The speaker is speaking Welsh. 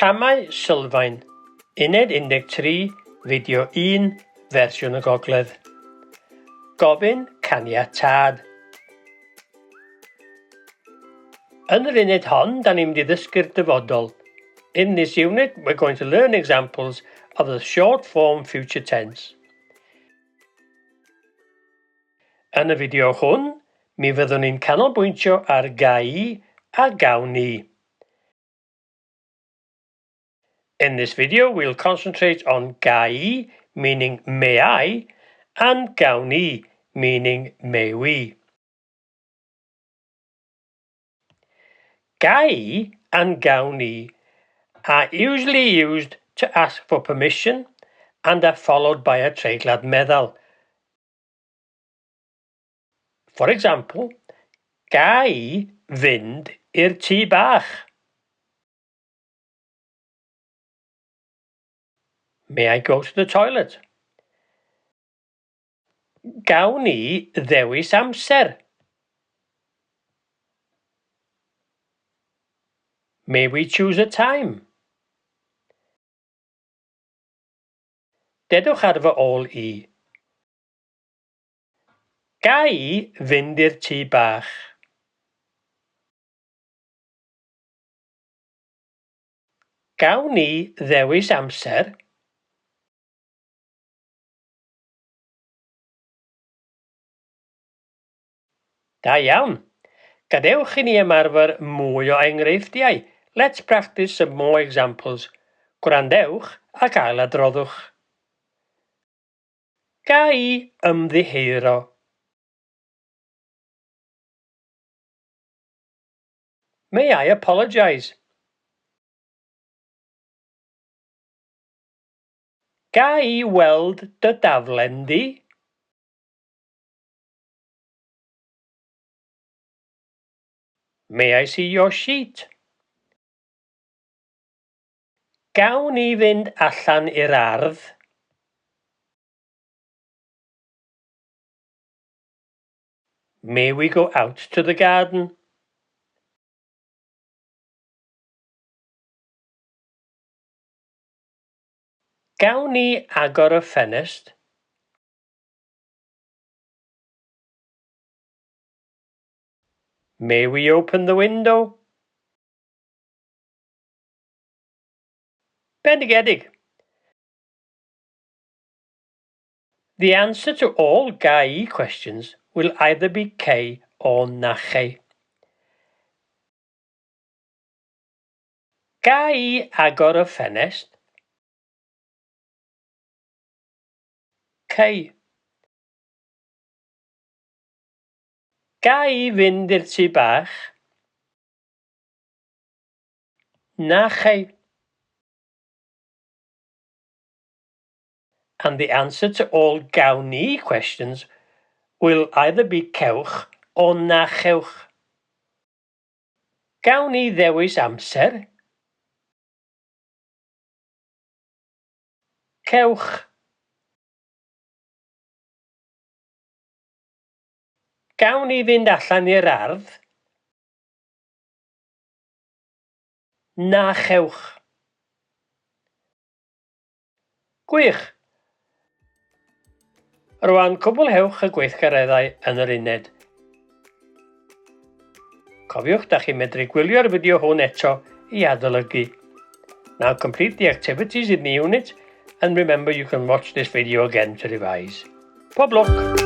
Camau Sylfaen, Uned 13, Fideo 1, Fersiwn y Gogledd. Gofyn caniatâd. Yn yr uned hon, da ni'n mynd i ddysgu'r dyfodol. In this unit, we're going to learn examples of the short form future tense. Yn y fideo hwn, mi fyddwn ni'n canolbwyntio ar ga i a gawn ni. In this video, we'll concentrate on ga i, meaning may I, and gawn ni, meaning may we. Ga i and gawn ni are usually used to ask for permission and are followed by a treiglad meddal. For example, ga i fynd i'r tŷ bach? May I go to the toilet? Gawn ni ddewis amser? May we choose a time? Dedwch ar fy ôl i. Ga i fynd i'r tŷ bach? Gawn ni ddewis amser? Da iawn! Gadewch i ni ymarfer mwy o enghreifftiau. Let's practice some more examples. Gwrandewch ac ailadroddwch. Ga i ymddiheuro? May I apologise? Ga i weld dy daflen di? May I see your sheet? Gawn ni fynd allan i'r ardd? May we go out to the garden? Gawn ni agor y ffenest? May we open the window? Bendigedig! The answer to all ga i questions will either be cei or na chei. Ga i agor y ffenest? Cei. Ga i fynd i'r tŷ bach? Na chei. And the answer to all gawn ni questions will either be cewch or na chewch. Gawn ni ddewis amser? Cewch. Gawn ni fynd allan i'r ardd? Na chewch. Gwych! Rwan, cwblhewch y gweithgareddau yn yr uned. Cofiwch, da chi'n medru gwylio'r fideo hwn eto i adolygu. Now complete the activities in the unit and remember you can watch this video again to revise. Pob lwc!